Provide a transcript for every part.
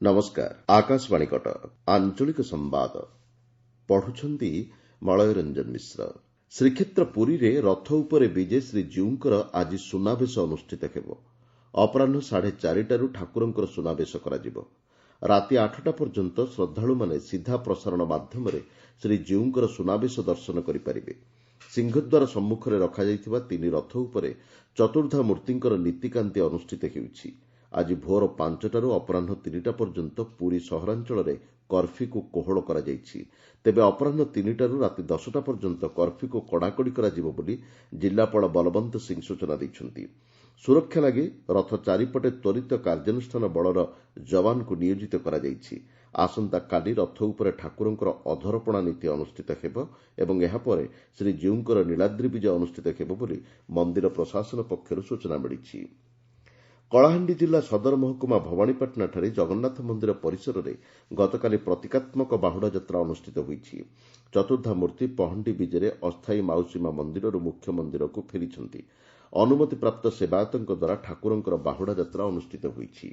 ନମସ୍କାର, ଆକାଶବାଣୀ କଟକ। ଆଞ୍ଚଳିକ ସମ୍ବାଦ ପଢୁଛନ୍ତି ମଳୟ ରଞ୍ଜନ ମିଶ୍ର। ଶ୍ରୀକ୍ଷେତ୍ର ପୁରୀରେ ରଥ ଉପରେ ବିଜେ ଶ୍ରୀଜୀଉଙ୍କର ଆଜି ସୁନାବେଶ ଅନୁଷ୍ଠିତ ହେବ। ଅପରାହ୍ନ 4:30ରୁ ଠାକୁରଙ୍କର ସୁନାବେଶ କରାଯିବ। ରାତି 8ଟା ପର୍ଯ୍ୟନ୍ତ ଶ୍ରଦ୍ଧାଳୁମାନେ ସିଧା ପ୍ରସାରଣ ମାଧ୍ୟମରେ ଶ୍ରୀଜୀଉଙ୍କର ସୁନାବେଶ ଦର୍ଶନ କରିପାରିବେ। ସିଂହଦ୍ୱାର ସମ୍ମୁଖରେ ରଖାଯାଇଥିବା ତିନି ରଥ ଉପରେ ଚତୁର୍ଦ୍ଧାମୂର୍ତ୍ତିଙ୍କର ନୀତିକାନ୍ତି ଅନୁଷ୍ଠିତ ହେଉଛି। ଆଜି ଭୋର 5ଟାରୁ ଅପରାହ୍ନ 3ଟା ପର୍ଯ୍ୟନ୍ତ ପୁରୀ ସହରାଞ୍ଚଳରେ କର୍ଫ୍ୟୁକୁ କୋହଳ କରାଯାଇଛି। ତେବେ ଅପରାହ୍ନ 3ଟାରୁ ରାତି 10ଟା ପର୍ଯ୍ୟନ୍ତ କର୍ଫ୍ୟୁକୁ କଡ଼ାକଡ଼ି କରାଯିବ ବୋଲି ଜିଲ୍ଲାପାଳ ବଲବନ୍ତ ସିଂ ସୂଚନା ଦେଇଛନ୍ତି। ସୁରକ୍ଷା ଲାଗି ରଥ ଚାରିପଟେ ତ୍ୱରିତ କାର୍ଯ୍ୟାନୁଷ୍ଠାନ ବଳର ଯବାନଙ୍କୁ ନିୟୋଜିତ କରାଯାଇଛି। ଆସନ୍ତାକାଲି ରଥ ଉପରେ ଠାକୁରଙ୍କର ଅଧରପଣା ନୀତି ଅନୁଷ୍ଠିତ ହେବ ଏବଂ ଏହାପରେ ଶ୍ରୀଜୀଉଙ୍କର ନୀଳାଦ୍ରି ବିଜେ ଅନୁଷ୍ଠିତ ହେବ ବୋଲି ମନ୍ଦିର ପ୍ରଶାସନ ପକ୍ଷରୁ ସୂଚନା ମିଳିଛି। କଳାହାଣ୍ଡି ଜିଲ୍ଲା ସଦର ମହକୁମା ଭବାନୀପାଟଣାଠାରେ ଜଗନ୍ନାଥ ମନ୍ଦିର ପରିସରରେ ଗତକାଲି ପ୍ରତୀକାତ୍ମକ ବାହୁଡ଼ା ଯାତ୍ରା ଅନୁଷ୍ଠିତ ହୋଇଛି। ଚତୁର୍ଦ୍ଧାମୂର୍ତ୍ତି ପହଣ୍ଡି ବିଜେରେ ଅସ୍ଥାୟୀ ମାଉସୀମା ମନ୍ଦିରରୁ ମୁଖ୍ୟ ମନ୍ଦିରକୁ ଫେରିଛନ୍ତି। ଅନୁମତିପ୍ରାପ୍ତ ସେବାୟତଙ୍କ ଦ୍ୱାରା ଠାକୁରଙ୍କର ବାହୁଡ଼ା ଯାତ୍ରା ଅନୁଷ୍ଠିତ ହୋଇଛି।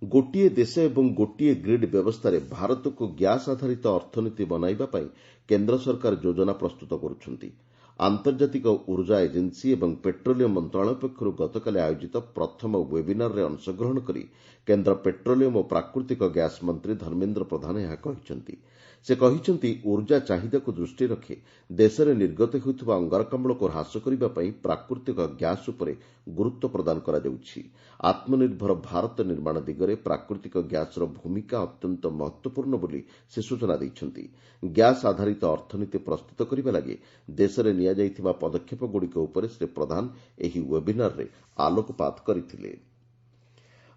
ଗୋଟିଏ ଦେଶ ଏବଂ ଗୋଟିଏ ଗ୍ରୀଡ୍ ବ୍ୟବସ୍ଥାରେ ଭାରତକୁ ଗ୍ୟାସ୍ ଆଧାରିତ ଅର୍ଥନୀତି ବନାଇବା ପାଇଁ କେନ୍ଦ୍ର ସରକାର ଯୋଜନା ପ୍ରସ୍ତୁତ କରୁଛନ୍ତି। ଆନ୍ତର୍ଜାତିକ ଉର୍ଜା ଏଜେନ୍ସି ଏବଂ ପେଟ୍ରୋଲିୟମ ମନ୍ତ୍ରଣାଳୟ ପକ୍ଷରୁ ଗତକାଲି ଆୟୋଜିତ ପ୍ରଥମ ୱେବିନାରରେ ଅଂଶଗ୍ରହଣ କରି କେନ୍ଦ୍ର ପେଟ୍ରୋଲିୟମ ଓ ପ୍ରାକୃତିକ ଗ୍ୟାସ୍ ମନ୍ତ୍ରୀ ଧର୍ମେନ୍ଦ୍ର ପ୍ରଧାନ ଏହା କହିଛନ୍ତି। ସେ କହିଛନ୍ତି, ଉର୍ଜା ଚାହିଦାକୁ ଦୃଷ୍ଟିରେ ରଖି ଦେଶରେ ନିର୍ଗତ ହେଉଥିବା ଅଙ୍ଗାରକାମ୍ଳକୁ ହ୍ରାସ କରିବା ପାଇଁ ପ୍ରାକୃତିକ ଗ୍ୟାସ୍ ଉପରେ ଗୁରୁତ୍ୱ ପ୍ରଦାନ କରାଯାଉଛି। ଆତ୍ମନିର୍ଭର ଭାରତ ନିର୍ମାଣ ଦିଗରେ ପ୍ରାକୃତିକ ଗ୍ୟାସ୍ର ଭୂମିକା ଅତ୍ୟନ୍ତ ମହତ୍ୱପୂର୍ଣ୍ଣ ବୋଲି ସେ ସୂଚନା ଦେଇଛନ୍ତି। ଗ୍ୟାସ୍ ଆଧାରିତ ଅର୍ଥନୀତି ପ୍ରସ୍ତୁତ କରିବା ଲାଗି ଦେଶରେ ନିଆଯାଇଥିବା ପଦକ୍ଷେପଗୁଡ଼ିକ ଉପରେ ଶ୍ରୀ ପ୍ରଧାନ ଏହି ୱେବିନାରରେ ଆଲୋକପାତ କରିଥିଲେ।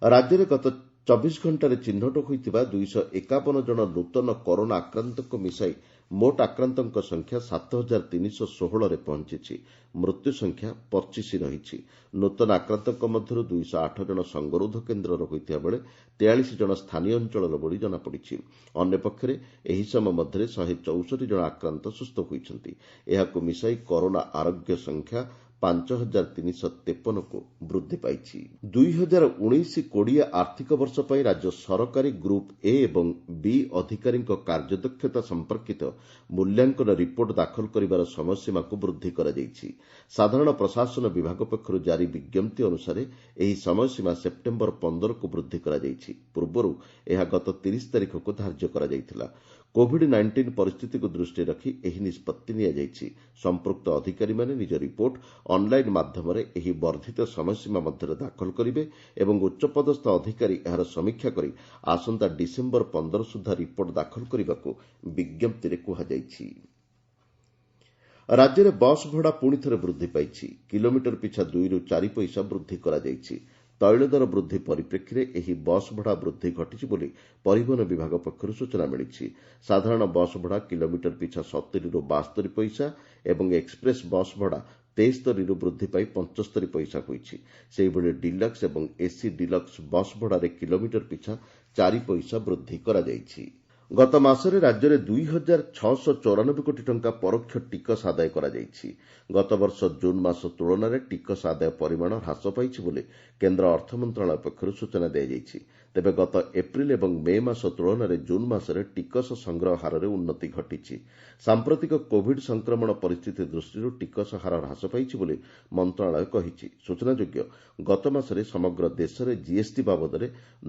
ରାଜ୍ୟରେ ଗତ 24 ଘଣ୍ଟାରେ ଚିହ୍ନଟ ହୋଇଥିବା 251 ଜଣ ନୂତନ କରୋନା ଆକ୍ରାନ୍ତଙ୍କୁ ମିଶାଇ ମୋଟ ଆକ୍ରାନ୍ତଙ୍କ ସଂଖ୍ୟା 7316ରେ ପହଞ୍ଚିଛି। ମୃତ୍ୟୁ ସଂଖ୍ୟା 25 ରହିଛି। ନୂତନ ଆକ୍ରାନ୍ତଙ୍କ ମଧ୍ୟରୁ 208 ଜଣ ସଙ୍ଗରୋଧ କେନ୍ଦ୍ରର ହୋଇଥିବା ବେଳେ 43 ଜଣ ସ୍ଥାନୀୟ ଅଞ୍ଚଳର ବୋଲି ଜଣାପଡ଼ିଛି। ଅନ୍ୟପକ୍ଷରେ ଏହି ସମୟ ମଧ୍ୟରେ 164 ଜଣ ଆକ୍ରାନ୍ତ ସୁସ୍ଥ ହୋଇଛନ୍ତି। ଏହାକୁ ମିଶାଇ କରୋନା ଆରୋଗ୍ୟ ସଂଖ୍ୟା 5353କୁ ବୃଦ୍ଧି ପାଇଛି। 2019-20 ଆର୍ଥିକ ବର୍ଷ ପାଇଁ ରାଜ୍ୟ ସରକାରୀ ଗ୍ରୁପ୍ ଏ ଏବଂ ବି ଅଧିକାରୀଙ୍କ କାର୍ଯ୍ୟଦକ୍ଷତା ସମ୍ପର୍କିତ ମୂଲ୍ୟାଙ୍କନ ରିପୋର୍ଟ ଦାଖଲ କରିବାର ସମୟସୀମାକୁ ବୃଦ୍ଧି କରାଯାଇଛି। ସାଧାରଣ ପ୍ରଶାସନ ବିଭାଗ ପକ୍ଷରୁ ଜାରି ବିଜ୍ଞପ୍ତି ଅନୁସାରେ ଏହି ସମୟସୀମା ସେପ୍ଟେମ୍ବର 15କୁ ବୃଦ୍ଧି କରାଯାଇଛି। ପୂର୍ବରୁ ଏହା ଗତ 30 ତାରିଖକୁ ଧାର୍ଯ୍ୟ କରାଯାଇଥିଲା। କୋଭିଡ୍ 19 ପରିସ୍ଥିତିକୁ ଦୃଷ୍ଟିରେ ରଖି ଏହି ନିଷ୍ପତ୍ତି ନିଆଯାଇଛି। ସମ୍ପୃକ୍ତ ଅଧିକାରୀମାନେ ନିଜ ରିପୋର୍ଟ ଅନ୍ଲାଇନ୍ ମାଧ୍ୟମରେ ଏହି ବର୍ଦ୍ଧିତ ସମୟସୀମା ମଧ୍ୟରେ ଦାଖଲ କରିବେ ଏବଂ ଉଚ୍ଚପଦସ୍ଥ ଅଧିକାରୀ ଏହାର ସମୀକ୍ଷା କରି ଆସନ୍ତା ଡିସେମ୍ବର 15 ସୁଦ୍ଧା ରିପୋର୍ଟ ଦାଖଲ କରିବାକୁ ବିଜ୍ଞପ୍ତିରେ କୁହାଯାଇଛି। ରାଜ୍ୟରେ ବସ୍ ଭଡ଼ା ପୁଣିଥରେ ବୃଦ୍ଧି ପାଇଛି। କିଲୋମିଟର ପିଛା 2ରୁ 4 ପଇସା ବୃଦ୍ଧି କରାଯାଇଛି। ତୈଳ ଦର ବୃଦ୍ଧି ପରିପ୍ରେକ୍ଷୀରେ ଏହି ବସ୍ ଭଡ଼ା ବୃଦ୍ଧି ଘଟିଛି ବୋଲି ପରିବହନ ବିଭାଗ ପକ୍ଷରୁ ସୂଚନା ମିଳିଛି। ସାଧାରଣ ବସ୍ ଭଡ଼ା କିଲୋମିଟର ପିଛା 70ରୁ 72 ପଇସା ଏବଂ ଏକ୍ସପ୍ରେସ୍ ବସ୍ ଭଡ଼ା 73ରୁ ବୃଦ୍ଧି ପାଇ 75 ପଇସା ହୋଇଛି। ସେହିଭଳି ଡିଲକ୍ସ ଏବଂ ଏସି ଡିଲକ୍ସ ବସ୍ ଭଡ଼ାରେ କିଲୋମିଟର ପିଛା 4 ପଇସା ବୃଦ୍ଧି କରାଯାଇଛି। ଗତ ମାସରେ ରାଜ୍ୟରେ 2694 କୋଟି ଟଙ୍କା ପରୋକ୍ଷ ଟିକସ ଆଦାୟ କରାଯାଇଛି। ଗତବର୍ଷ ଜୁନ୍ ମାସ ତୁଳନାରେ ଟିକସ ଆଦାୟ ପରିମାଣ ହ୍ରାସ ପାଇଛି ବୋଲି କେନ୍ଦ୍ର ଅର୍ଥ ମନ୍ତ୍ରଣାଳୟ ପକ୍ଷରୁ ସୂଚନା ଦିଆଯାଇଛି। ତେବେ ଗତ ଏପ୍ରିଲ ଏବଂ ମେ ମାସ ତୁଳନାରେ ଜୁନ୍ ମାସରେ ଟିକସ ସଂଗ୍ରହ ହାରରେ ଉନ୍ନତି ଘଟିଛି। ସାମ୍ପ୍ରତିକ କୋଭିଡ୍ ସଂକ୍ରମଣ ପରିସ୍ଥିତି ଦୃଷ୍ଟିରୁ ଟିକସ ହାର ହ୍ରାସ ପାଇଛି ବୋଲି ମନ୍ତ୍ରଣାଳୟ କହିଛି। ସୂଚନାଯୋଗ୍ୟ, ଗତ ମାସରେ ସମଗ୍ର ଦେଶରେ ଜିଏସ୍ଟି ବାବଦରେ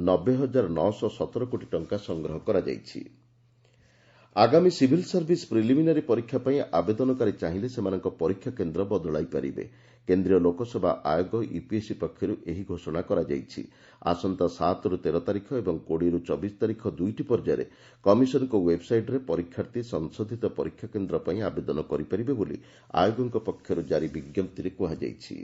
90,917 କୋଟି ଟଙ୍କା ସଂଗ୍ରହ କରାଯାଇଛି। ଆଗାମୀ ସିଭିଲ୍ ସର୍ଭିସ୍ ପ୍ରିଲିମିନାରୀ ପରୀକ୍ଷା ପାଇଁ ଆବେଦନକାରୀ ଚାହିଁଲେ ସେମାନଙ୍କ ପରୀକ୍ଷା କେନ୍ଦ୍ର ବଦଳାଇ ପାରିବେ। କେନ୍ଦ୍ରୀୟ ଲୋକସେବା ଆୟୋଗ ୟୁପିଏସ୍ସି ପକ୍ଷରୁ ଏହି ଘୋଷଣା କରାଯାଇଛି। ଆସନ୍ତା 7ରୁ 13 ତାରିଖ ଏବଂ 20ରୁ 24 ତାରିଖ ଦୁଇଟି ପର୍ଯ୍ୟାୟରେ କମିଶନଙ୍କ ୱେବ୍ସାଇଟ୍ରେ ପରୀକ୍ଷାର୍ଥୀ ସଂଶୋଧିତ ପରୀକ୍ଷା କେନ୍ଦ୍ର ପାଇଁ ଆବେଦନ କରିପାରିବେ ବୋଲି ଆୟୋଗଙ୍କ ପକ୍ଷରୁ ଜାରି ବିଜ୍ଞପ୍ତିରେ କୁହାଯାଇଛି।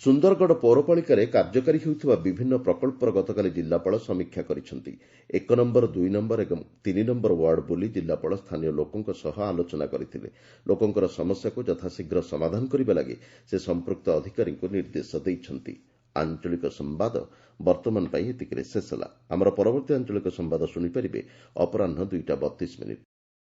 ସୁନ୍ଦରଗଡ଼ ପୌରପାଳିକାରେ କାର୍ଯ୍ୟକାରୀ ହେଉଥିବା ବିଭିନ୍ନ ପ୍ରକଳ୍ପର ଗତକାଲି ଜିଲ୍ଲାପାଳ ସମୀକ୍ଷା କରିଛନ୍ତି। 1 ନମ୍ବର, 2 ନମ୍ବର ଏବଂ 3 ନମ୍ବର ୱାର୍ଡ ବୁଲି ଜିଲ୍ଲାପାଳ ସ୍ଥାନୀୟ ଲୋକଙ୍କ ସହ ଆଲୋଚନା କରିଥିଲେ। ଲୋକଙ୍କର ସମସ୍ୟାକୁ ଯଥାଶୀଘ୍ର ସମାଧାନ କରିବା ଲାଗି ସେ ସମ୍ପୃକ୍ତ ଅଧିକାରୀଙ୍କୁ ନିର୍ଦ୍ଦେଶ ଦେଇଛନ୍ତି। ଆଞ୍ଚଳିକ ସମ୍ବାଦ ବର୍ତ୍ତମାନ ପାଇଁ ଏତିକିରେ ଶେଷ ହେଲା। ଆମର ପରବର୍ତ୍ତୀ ଆଞ୍ଚଳିକ ସମ୍ବାଦ ଶୁଣିପାରିବେ ଅପରାହ୍ନ 2ଟା 32 ମିନିଟ୍।